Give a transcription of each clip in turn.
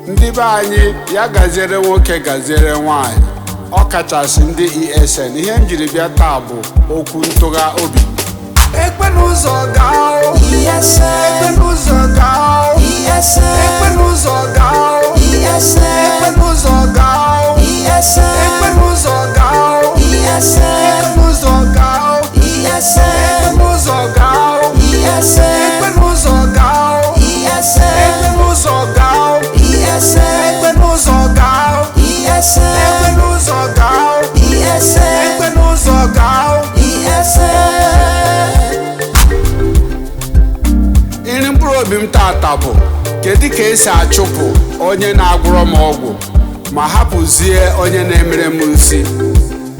Ndị be anyị, ya gaziere nwoke, gaziere nwaanyị, ọ kachasị ndị ESN. Ihe m jiri bịa taa bụ okwu ntụgha obi. Ekpe n'ụzọ gaa o. ESN. Ekpe n'ụzọ gaa o. ESN. Ekpe n'ụzọ gaa o. ESN. Ekpe n'ụzọ gaa o. ESN. Ekpe n'ụzọ gaa o. ESN. Ekpe n'ụzọ gaa o. ESN. Ekpe n'ụzọ gaa o. ESN. Ekpe n'ụzọ gaa o. ESN. Ekpe n'ụzọ gaa o. ESN. Ekpe n'ụzọ gaa o. ESN. Ekpe n'ụzọ gaa o. ESN. Ekpe n'ụzọ gaa o. ESN. Nri mkpụrụ obi m tata bụ kedu ka esi achụpụ onye na-agwụrọ m ọgwụ ma hapụzie onye na-emere m nsi,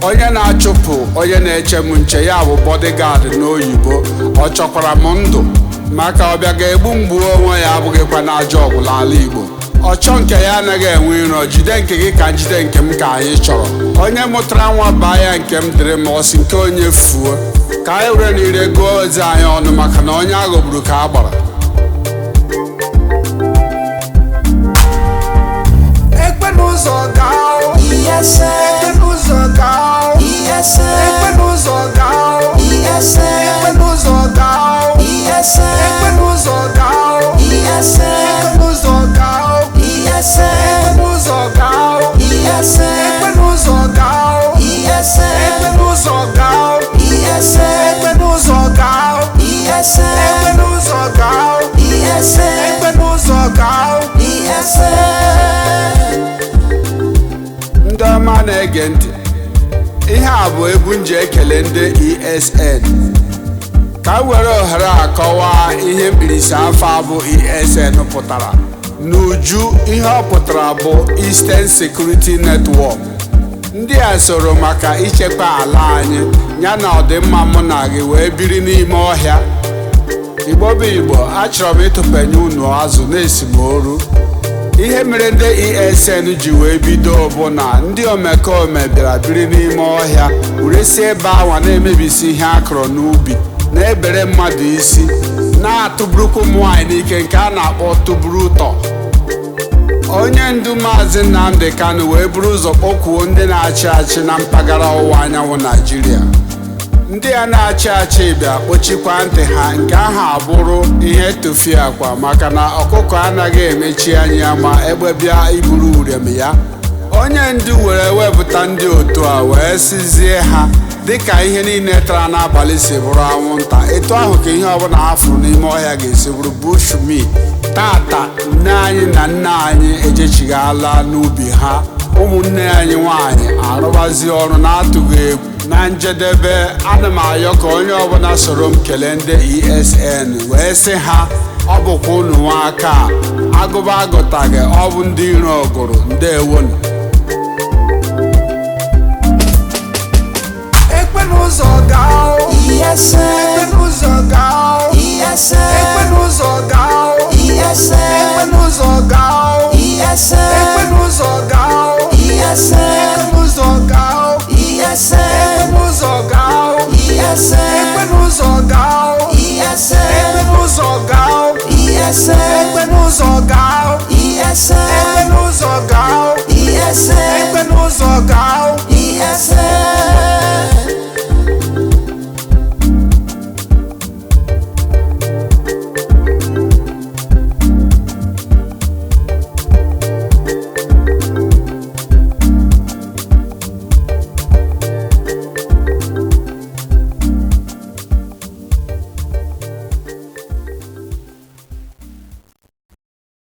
onye na-achụpụ onye na-eche m nche, ya bụ bodyguard n'oyibo. Ọ chọkwara m ndụ maka ọbịa ga-egbu mgbu onwe ya, abụghịkwa n'ajọ ọgwụ n'ala Igbo. Ọchọ nke ya anaghị enwe iro, jide nke gị ka njide nke m ka anyị chọrọ. Onye mụtara nwa baa ya, nke m dịrị m ọsị nke onye fuo, ka anyị were na ire gụọ ozi anyị ọnụ, maka na onye aghọgburu ka a gbara. Ekpe n'ụzọ gaa o. ESN. Ekpe n'ụzọ gaa o. ESN. Ekpe n'ụzọ gaa o. ESN. Ekpe n'ụzọ gaa o. ESN. Ekpe n'ụzọ gaa o. ESN. Ekpe n'ụzọ gaa o. ESN. Ekpe n'ụzọ gaa o. ESN. Ekpe n'ụzọ gaa o. ESN. Ekpe n'ụzọ gaa o. ESN. Ekpe n'ụzọ gaa o. ESN. Ekpe n'ụzọ gaa o. ESN. Ekpe n'ụzọ gaa o. ESN. Ndị ọma na-ege ntị, ihe a bụ egwu m ji ekele ndị ESN. Ka m were ohere a kọwaa ihe mkpirisi afọ a bụ ESN pụtara n'uju. Ihe ọ pụtara bụ Eastern Security Network. Ndị a soro maka ichekwa ala anyị ya na ọdịmma mụ na gị wee biri n'ime ọhịa. Igbo bụ Igbo, achọrọ m ịtụpenye unu azụ na-esimoru. Ihe mere ndị ESN ji wee bido bụ na ndị omekome bịara biri n'ime ọhịa, were si ebe anwa na-emebisi ihe a kụrụ n'ubi, na-ebere mmadụ isi, na-atụburukwa ụmụ nwaanyị n'ike, nke a na-akpọ tụburu ụtọ. Onye ndu Maazị Nnamdi Kanu wee buru ụzọ kpọkwuo ndị na-achị achị na mpaghara ọwụwa anyanwụ Naijiria. Ndị a na-achị achị bịa kpochikwa ntị ha, nke ahụ abụrụ ihe tụfie akwa, maka na ọkụkọ anaghị emechi anya ma egbe bịa iburu urem ya. Onye ndu were wepụta ndị otu a wee sizie ha, dịka ihe niile tara n'abalị si bụrụ anwụnta, etu ahụ ka ihe ọbụla ha fụrụ n'ime ọhịa ga-esi bụrụ bushmeat. Tata nne anyị na nna anyị ejechighala n'ubi ha, ụmụnne anyị nwanyị arụbazi ọrụ na-atụghị egwu. Na njedebe, ana m ayọ ka onye ọbụla soro m kelee ndị ESN wee sị ha, ọ bụkwa unu nwa aka a agụba agụtaghị, ọ bụ ndị iro gụrụ. Ndewonu. Ekpe n'ụzọ gaa o. ESN. Ekpe n'ụzọ gaa o. ESN. Ekpe n'ụzọ gaa o. ESN. Ekpe n'ụzọ gaa o. ESN. Ekpe n'ụzọ gaa o. ESN. Ekpe n'ụzọ gaa o. ESN. Ekpe n'ụzọ gaa o. ESN. Ekpe n'ụzọ gaa o. ESN. Ekpe n'ụzọ gaa o. ESN. Ekpe n'ụzọ gaa o.